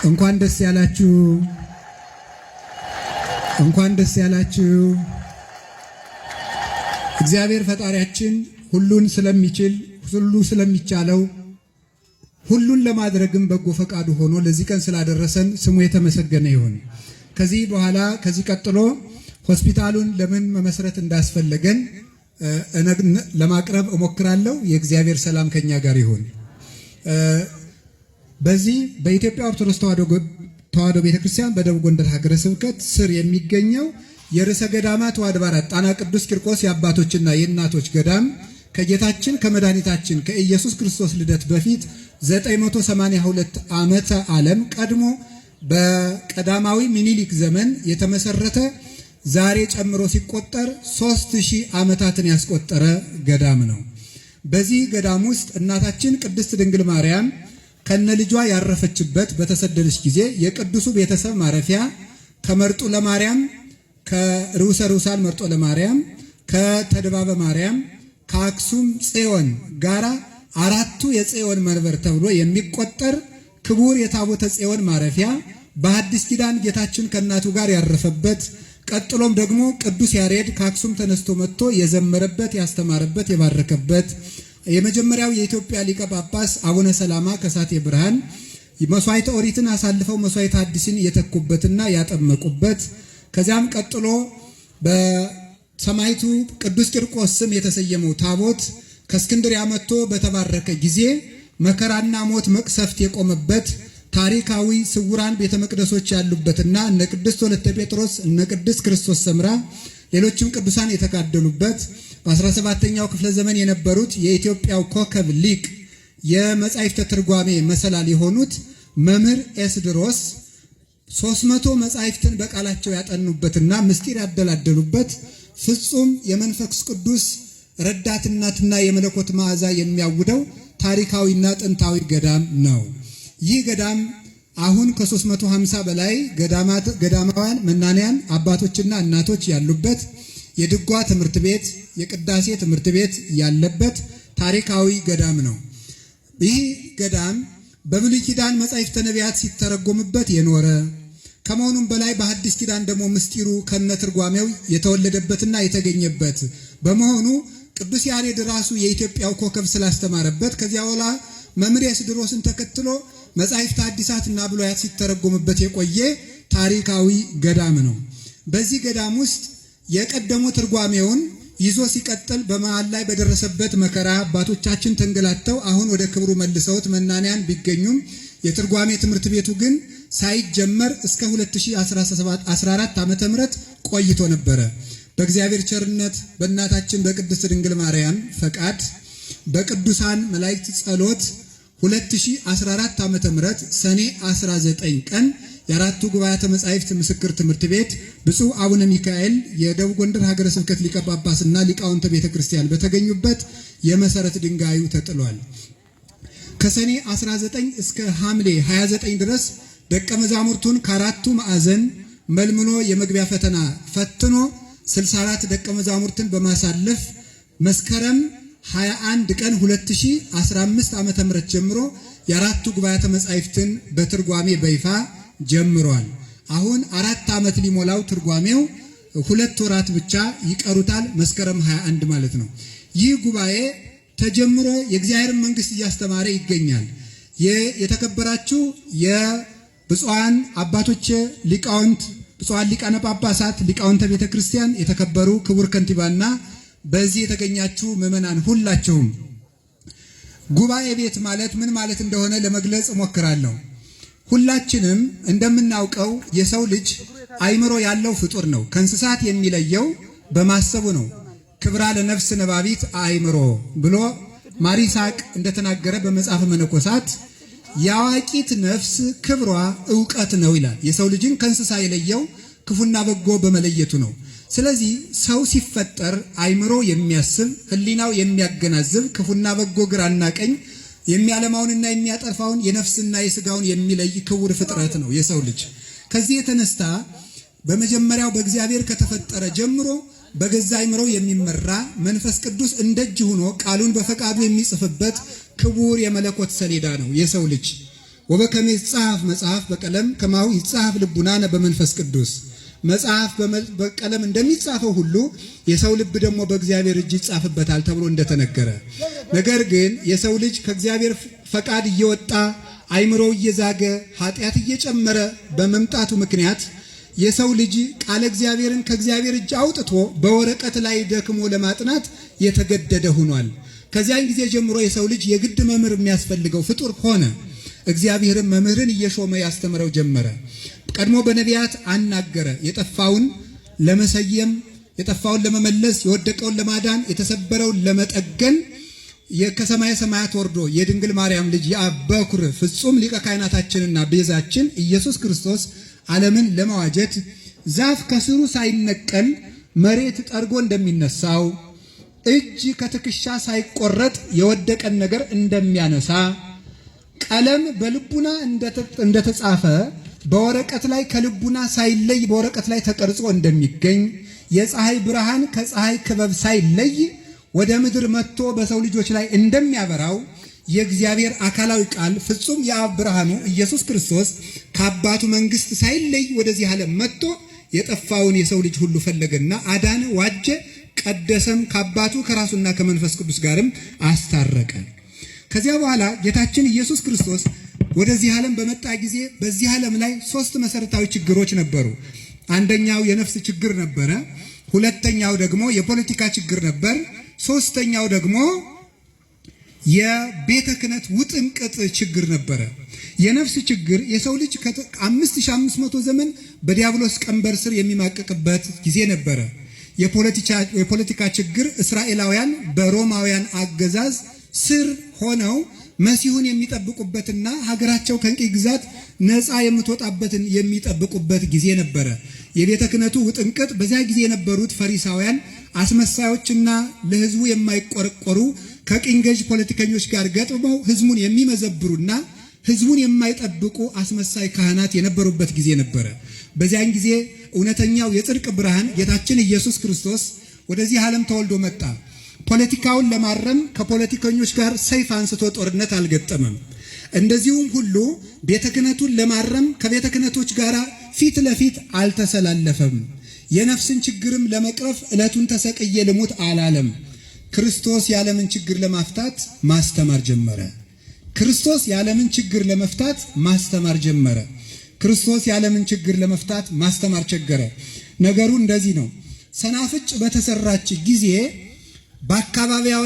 እንኳን ደስ ያላችሁ፣ እንኳን ደስ ያላችሁ። እግዚአብሔር ፈጣሪያችን ሁሉን ስለሚችል፣ ሁሉ ስለሚቻለው፣ ሁሉን ለማድረግም በጎ ፈቃዱ ሆኖ ለዚህ ቀን ስላደረሰን ስሙ የተመሰገነ ይሁን። ከዚህ በኋላ፣ ከዚህ ቀጥሎ ሆስፒታሉን ለምን መመስረት እንዳስፈለገን ለማቅረብ እሞክራለሁ። የእግዚአብሔር ሰላም ከኛ ጋር ይሁን። በዚህ በኢትዮጵያ ኦርቶዶክስ ተዋሕዶ ቤተክርስቲያን በደቡብ ጎንደር ሀገረ ስብከት ስር የሚገኘው የርዕሰ ገዳማት ወአድባራት ጣና ቅዱስ ቂርቆስ የአባቶችና የእናቶች ገዳም ከጌታችን ከመድኃኒታችን ከኢየሱስ ክርስቶስ ልደት በፊት 982 ዓመተ ዓለም ቀድሞ በቀዳማዊ ሚኒሊክ ዘመን የተመሰረተ፣ ዛሬ ጨምሮ ሲቆጠር 3000 ዓመታትን ያስቆጠረ ገዳም ነው። በዚህ ገዳም ውስጥ እናታችን ቅድስት ድንግል ማርያም ከነ ልጇ ያረፈችበት፣ በተሰደደች ጊዜ የቅዱሱ ቤተሰብ ማረፊያ፣ ከመርጡ ለማርያም፣ ከርዑሰ ርዑሳን መርጦ ለማርያም፣ ከተድባበ ማርያም፣ ከአክሱም ጽዮን ጋራ አራቱ የጽዮን መንበር ተብሎ የሚቆጠር ክቡር የታቦተ ጽዮን ማረፊያ፣ በሐዲስ ኪዳን ጌታችን ከእናቱ ጋር ያረፈበት፣ ቀጥሎም ደግሞ ቅዱስ ያሬድ ከአክሱም ተነስቶ መጥቶ የዘመረበት፣ ያስተማረበት፣ የባረከበት፣ የመጀመሪያው የኢትዮጵያ ሊቀ ጳጳስ አቡነ ሰላማ ከሳቴ ብርሃን መስዋዕተ ኦሪትን አሳልፈው መስዋዕተ ሐዲስን የተኩበትና ያጠመቁበት፣ ከዚያም ቀጥሎ በሰማዕቱ ቅዱስ ቂርቆስ ስም የተሰየመው ታቦት ከእስክንድርያ መጥቶ በተባረከ ጊዜ መከራና ሞት መቅሰፍት የቆመበት፣ ታሪካዊ ስውራን ቤተ መቅደሶች ያሉበትና እነ ቅድስት ወለተ ጴጥሮስ፣ እነ ቅድስት ክርስቶስ ሰምራ፣ ሌሎችም ቅዱሳን የተጋደሉበት፣ በ17ኛው ክፍለ ዘመን የነበሩት የኢትዮጵያው ኮከብ ሊቅ፣ የመጻሕፍተ ትርጓሜ መሰላል የሆኑት መምህር ኤስድሮስ 300 መጻሕፍትን በቃላቸው ያጠኑበትና ምስጢር ያደላደሉበት፣ ፍጹም የመንፈስ ቅዱስ ረዳትነትና የመለኮት መዓዛ የሚያውደው ታሪካዊና ጥንታዊ ገዳም ነው። ይህ ገዳም አሁን ከ350 በላይ ገዳማት፣ ገዳማውያን፣ መናንያን አባቶችና እናቶች ያሉበት፣ የድጓ ትምህርት ቤት፣ የቅዳሴ ትምህርት ቤት ያለበት ታሪካዊ ገዳም ነው። ይህ ገዳም በብሉይ ኪዳን መጻሕፍተ ነቢያት ሲተረጎምበት የኖረ ከመሆኑም በላይ በሐዲስ ኪዳን ደግሞ ምስጢሩ ከነትርጓሜው የተወለደበትና የተገኘበት በመሆኑ ቅዱስ ያሬድ ራሱ የኢትዮጵያው ኮከብ ስላስተማረበት፣ ከዚያ በኋላ መምህር ኤስድሮስን ተከትሎ መጻሕፍተ ሐዲሳትና ብሉያት ሲተረጎምበት የቆየ ታሪካዊ ገዳም ነው። በዚህ ገዳም ውስጥ የቀደሙ ትርጓሜውን ይዞ ሲቀጥል በመሃል ላይ በደረሰበት መከራ አባቶቻችን ተንገላተው አሁን ወደ ክብሩ መልሰውት መናንያን ቢገኙም የትርጓሜ ትምህርት ቤቱ ግን ሳይጀመር እስከ 2014 ዓ.ም ቆይቶ ነበረ። በእግዚአብሔር ቸርነት፣ በእናታችን በቅድስት ድንግል ማርያም ፈቃድ፣ በቅዱሳን መላእክት ጸሎት 2014 ዓ.ም ሰኔ 19 ቀን የአራቱ ጉባኤያተ መጻሕፍት ምስክር ትምህርት ቤት ብፁዕ አቡነ ሚካኤል የደቡብ ጎንደር ሀገረ ስብከት ሊቀ ጳጳስና ሊቃውንተ ቤተ ክርስቲያን በተገኙበት የመሰረት ድንጋዩ ተጥሏል። ከሰኔ 19 እስከ ሐምሌ 29 ድረስ ደቀ መዛሙርቱን ከአራቱ ማዕዘን መልምሎ የመግቢያ ፈተና ፈትኖ 64 ደቀ መዛሙርትን በማሳለፍ መስከረም 21 ቀን 2015 ዓ.ም ጀምሮ የአራቱ ጉባኤያተ መጻሕፍትን በትርጓሜ በይፋ ጀምሯል። አሁን 4 ዓመት ሊሞላው ትርጓሜው 2 ወራት ብቻ ይቀሩታል። መስከረም 21 ማለት ነው። ይህ ጉባኤ ተጀምሮ የእግዚአብሔርን መንግስት እያስተማረ ይገኛል። የተከበራችሁ የብፁዓን አባቶች ሊቃውንት፣ ብፁዓን ሊቃነ ጳጳሳት፣ ሊቃውንተ ቤተ ክርስቲያን፣ የተከበሩ ክቡር ከንቲባና በዚህ የተገኛችሁ ምዕመናን ሁላችሁም፣ ጉባኤ ቤት ማለት ምን ማለት እንደሆነ ለመግለጽ እሞክራለሁ። ሁላችንም እንደምናውቀው የሰው ልጅ አይምሮ ያለው ፍጡር ነው። ከእንስሳት የሚለየው በማሰቡ ነው። ክብራ ለነፍስ ነባቢት አእምሮ ብሎ ማር ይስሐቅ እንደተናገረ በመጽሐፈ መነኮሳት የአዋቂት ነፍስ ክብሯ እውቀት ነው ይላል። የሰው ልጅን ከእንስሳ የለየው ክፉና በጎ በመለየቱ ነው። ስለዚህ ሰው ሲፈጠር አይምሮ የሚያስብ፣ ሕሊናው የሚያገናዝብ፣ ክፉና በጎ፣ ግራና ቀኝ፣ የሚያለማውንና የሚያጠፋውን፣ የነፍስና የስጋውን የሚለይ ክቡር ፍጥረት ነው የሰው ልጅ። ከዚህ የተነሳ በመጀመሪያው በእግዚአብሔር ከተፈጠረ ጀምሮ በገዛ አይምሮ የሚመራ፣ መንፈስ ቅዱስ እንደ እጅ ሆኖ ቃሉን በፈቃዱ የሚጽፍበት ክቡር የመለኮት ሰሌዳ ነው የሰው ልጅ። ወበከመ ይጻሐፍ መጽሐፍ በቀለም ከማሁ ይጻሐፍ ልቡናነ በመንፈስ ቅዱስ። መጽሐፍ በቀለም እንደሚጻፈው ሁሉ የሰው ልብ ደግሞ በእግዚአብሔር እጅ ይጻፍበታል ተብሎ እንደተነገረ፣ ነገር ግን የሰው ልጅ ከእግዚአብሔር ፈቃድ እየወጣ አይምሮው እየዛገ ኃጢአት እየጨመረ በመምጣቱ ምክንያት የሰው ልጅ ቃለ እግዚአብሔርን ከእግዚአብሔር እጅ አውጥቶ በወረቀት ላይ ደክሞ ለማጥናት የተገደደ ሆኗል። ከዚያን ጊዜ ጀምሮ የሰው ልጅ የግድ መምህር የሚያስፈልገው ፍጡር ሆነ። እግዚአብሔርም መምህርን እየሾመ ያስተምረው ጀመረ። ቀድሞ በነቢያት አናገረ። የጠፋውን ለመሰየም፣ የጠፋውን ለመመለስ፣ የወደቀውን ለማዳን፣ የተሰበረውን ለመጠገን ከሰማየ ሰማያት ወርዶ የድንግል ማርያም ልጅ የአብ በኩር ፍጹም ሊቀ ካህናታችንና ቤዛችን ኢየሱስ ክርስቶስ ዓለምን ለመዋጀት ዛፍ ከስሩ ሳይነቀል መሬት ጠርጎ እንደሚነሳው፣ እጅ ከትከሻ ሳይቆረጥ የወደቀን ነገር እንደሚያነሳ፣ ቀለም በልቡና እንደተጻፈ በወረቀት ላይ ከልቡና ሳይለይ በወረቀት ላይ ተቀርጾ እንደሚገኝ፣ የፀሐይ ብርሃን ከፀሐይ ክበብ ሳይለይ ወደ ምድር መጥቶ በሰው ልጆች ላይ እንደሚያበራው፣ የእግዚአብሔር አካላዊ ቃል ፍጹም የአብ ብርሃኑ ኢየሱስ ክርስቶስ ከአባቱ መንግሥት ሳይለይ ወደዚህ ዓለም መጥቶ የጠፋውን የሰው ልጅ ሁሉ ፈለገና አዳነ፣ ዋጀ፣ ቀደሰም፣ ከአባቱ ከራሱና ከመንፈስ ቅዱስ ጋርም አስታረቀ። ከዚያ በኋላ ጌታችን ኢየሱስ ክርስቶስ ወደዚህ ዓለም በመጣ ጊዜ በዚህ ዓለም ላይ ሶስት መሰረታዊ ችግሮች ነበሩ። አንደኛው የነፍስ ችግር ነበረ። ሁለተኛው ደግሞ የፖለቲካ ችግር ነበር። ሶስተኛው ደግሞ የቤተ ክህነት ውጥንቅጥ ችግር ነበረ። የነፍስ ችግር የሰው ልጅ ከ5500 ዘመን በዲያብሎስ ቀንበር ስር የሚማቀቅበት ጊዜ ነበረ። የፖለቲካ ችግር እስራኤላውያን በሮማውያን አገዛዝ ስር ሆነው መሲሁን የሚጠብቁበትና ሀገራቸው ከቅኝ ግዛት ነፃ የምትወጣበትን የሚጠብቁበት ጊዜ ነበረ። የቤተ ክህነቱ ውጥንቅጥ በዚያ ጊዜ የነበሩት ፈሪሳውያን አስመሳዮችና ለሕዝቡ የማይቆረቆሩ ከቅኝ ገዥ ፖለቲከኞች ጋር ገጥመው ሕዝቡን የሚመዘብሩና ሕዝቡን የማይጠብቁ አስመሳይ ካህናት የነበሩበት ጊዜ ነበረ። በዚያን ጊዜ እውነተኛው የጽድቅ ብርሃን ጌታችን ኢየሱስ ክርስቶስ ወደዚህ ዓለም ተወልዶ መጣ። ፖለቲካውን ለማረም ከፖለቲከኞች ጋር ሰይፍ አንስቶ ጦርነት አልገጠመም። እንደዚሁም ሁሉ ቤተ ክህነቱን ለማረም ከቤተ ክህነቶች ጋር ፊት ለፊት አልተሰላለፈም። የነፍስን ችግርም ለመቅረፍ ዕለቱን ተሰቅዬ ልሙት አላለም። ክርስቶስ የዓለምን ችግር ለማፍታት ማስተማር ጀመረ። ክርስቶስ የዓለምን ችግር ለመፍታት ማስተማር ጀመረ። ክርስቶስ የዓለምን ችግር ለመፍታት ማስተማር ቸገረ። ነገሩ እንደዚህ ነው። ሰናፍጭ በተሰራች ጊዜ በአካባቢያዊ